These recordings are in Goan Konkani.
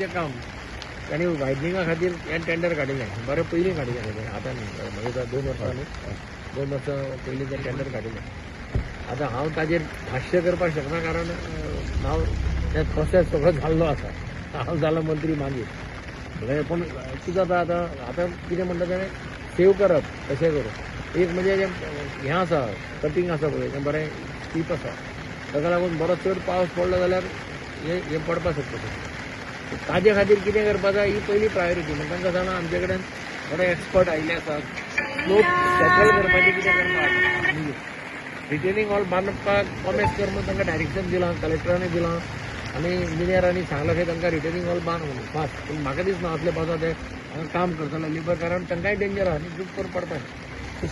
रिपेरिंगाचें काम तांणी वायडनिंगा खातीर हें टेंडर काडिल्लें. बरें पयलीं काडिल्लें, आतां न्ही, मागीर 2 वर्सां न्ही, 2 वर्सां पयलीं तें टेंडर काडिल्लें. आतां हांव ताजेर भाश्य करपाक शकना, कारण हांव तें प्रोसेस सगळो जाल्लो आसा. हांव जालो मंत्री मागीर. म्हणल्यार पूण कितें जाता आतां, आतां कितें म्हणटा तें सेव करप कशें करून. एक म्हणजे जें हें आसा, कटींग आसा पळय, तें बरें स्टीप आसा. ताका लागून बरो चड पावस पडलो जाल्यार हें हें पडपाक शकता. ताजे खातीर कितें करपा जाय ही पयली प्रायोरिटी. म्हण तांकां जाणा, आमचे कडेन बरे एक्सपर्ट आयिल्ले आसात. स्लोप सेटल करपाचें कितें करपाक, रिटेनिंग वॉल बांदपाक कॉमेस कर म्हूण तांकां डायरेक्शन दिलां, कलेक्टरांनी दिलां आनी इंजिनियरांनी सांगलां की तांकां रिटेनिंग वॉल बांद म्हणून फास्ट. पूण म्हाका दिसना असले पावसा ते हांगा काम करतले लेबर, कारण तांकांय डेंजर आहा न्ही, चूक करून पडपाक.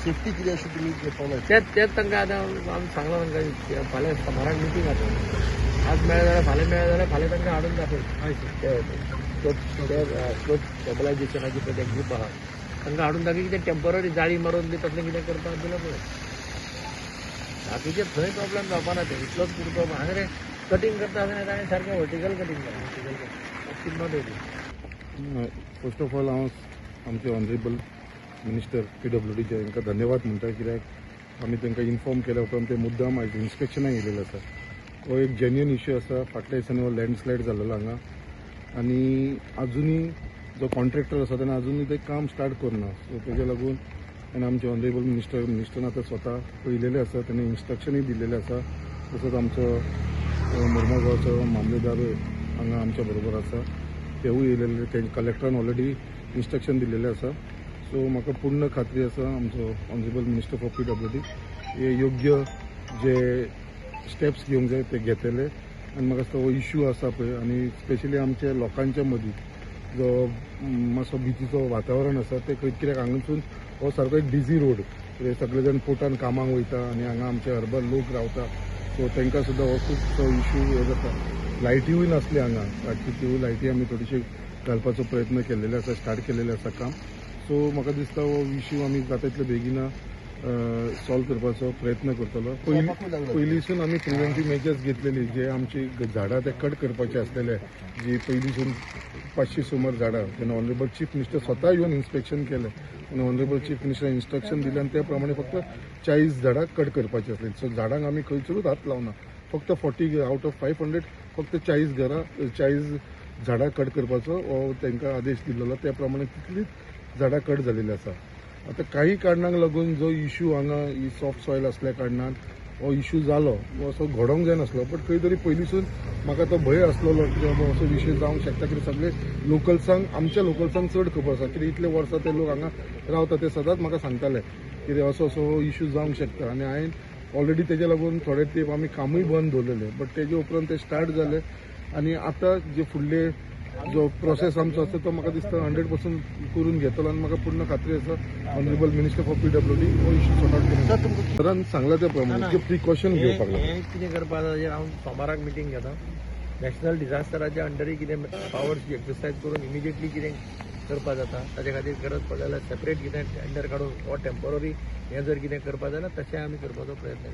सेफ्टी कितें अशी तुमी पावलां? तेच तेच तांकां आतां आमी सांगलां तांकां, फाल्यां सोमाराक मिटींग आसा. आज मेळ्ळें जाल्यार फाल्यां, मेळ्ळें जाल्यार फाल्यां तांकां हाडून दाखय. ते स्लोप स्टेबलायजेशनाची पळय ते ग्रूप आहा, तांकां हाडून दाखय. कितें टेंपररी जाळी मारून बी तसलें कितें करपाक दिल्यार पळय. बाकीचे थंय प्रॉब्लेम जावपा ना, ते इतलोच पुरतो. हांगा रे कटींग करता आसतना ताणें सारकें वर्टिकल कटींग करता, not ready. First of all हांव आमचे ऑनरेबल मिनिस्टर पीडब्ल्यूडीचे तांकां धन्यवाद म्हणटा, कित्याक आमी तांकां इन्फॉर्म केल्या उपरांत ते मुद्दाम आयज इन्स्पेक्शनाक येयलेले आसा. हो एक जेन्युन इश्यू आसा. फाटल्या दिसांनी हो लँडस्लायड जाल्लो हांगा आनी आजुनूय जो कॉन्ट्रॅक्टर आसा ताणें आजुनूय तें काम स्टार्ट करूना. सो तेज्या लागून आनी आमचे ऑनरेबल मिनिस्टरान आतां स्वता पळयलेलें आसा, ताणें इन्स्ट्रक्शनूय दिल्लेलें आसा. तसोच आमचो मुरमुगांवचो मामलेदार हांगा आमच्या बरोबर आसा, तेवूय येयलेले. ते कलेक्टरान ऑलरेडी इन्स्ट्रक्शन दिल्लेलें आसा. सो म्हाका पूर्ण खात्री आसा, आमचो honourable minister for PWD हे योग्य जे स्टेप्स घेवंक जाय ते घेतले. आनी म्हाका दिसता हो इश्यू आसा पळय आनी स्पेशली आमच्या लोकांच्या मदीं जो मातसो भितीचो वातावरण आसा ते खंय, कित्याक हांगासून हो सारको एक बिजी रोड. कित्याक सगळे जाण पोर्टान कामाक वयता आनी हांगा आमचे हर्बल लोक रावता. सो तांकां सुद्दां हो खुबसो इश्यू हे जाता. लायटीवूय नासली हांगा रातची, त्योय लायटी आमी थोडीशी घालपाचो प्रयत्न केल्लेले आसा, स्टार्ट केलेले आसा काम. सो म्हाका दिसता हो इश्यू आमी जाता तितले बेगीन सॉल्व करपाचो प्रयत्न करतलो. पयलींसून आमी प्रिवेंटीव मेजर्स घेतलेली. जे आमची झाडां ते कट करपाचे आसलेले, जी पयलींसून 500 सुमार झाडां, तेन्ना ऑनरेबल चीफ मिनिस्टर स्वता येवन इन्स्पेक्शन केलें आनी ऑनरेबल चीफ मिनिस्टरान इन्स्ट्रक्शन दिलें आनी त्या प्रमाणे फक्त 40 झाडां कट करपाची आसली. सो झाडांक आमी खंयसरूच हात लावना. फक्त 40 आवट ऑफ 500 फक्त 40 घरां, 40 झाडां कट करपाचो हो तांकां आदेश दिल्लो. त्या प्रमाणे तितलीच झाडां कट जालेली आसा. आतां काही कारणांक लागून जो इश्यू हांगा ही सॉफ्ट सॉयल असल्या कारणान हो इश्यू जालो. हो असो घडोवंक जायनासलो, बट खंय तरी पयलींसून म्हाका तो भंय आसलेलो की बाबा असो विशय जावंक शकता. कित्याक सगळे लोकल्सांक, आमच्या लोकल्सांक चड खबर आसा, कित्याक इतले वर्सां ते लोक हांगा रावता. ते सदांच म्हाका सांगताले कितें असो असो हो इश्यू जावंक शकता. आनी हांवें ऑलरेडी तेज्या लागून थोडे तेंप आमी कामूय बंद दवरलेलें, बट तेजे उपरांत ते स्टार्ट जाले. आनी आतां जे फुडले जो प्रोसेस आमचो आसा तो म्हाका दिसता 100% करून घेतलो. आनी म्हाका पूर्ण खात्री आसा, honourable minister for PWD हो इश्यू सॉर्ट आउट करून. सर, तुमकां सरान सांगला त्या प्रमाणे जे प्रिकॉशन घेवपाक लागून हें कितें करपा जाय, हांव सोमाराक मिटींग घेता. नॅशनल डिझास्टराच्या अंडरूय कितें पावर्स एक्सरसायज करून इमिजिएटली कितें करपा जाता, ताजे खातीर गरज पडल्यार सेपरेट कितें टेंडर काडून वा टेंपररी हें जर कितें करपा जाल्यार तशें आमी करपाचो प्रयत्न.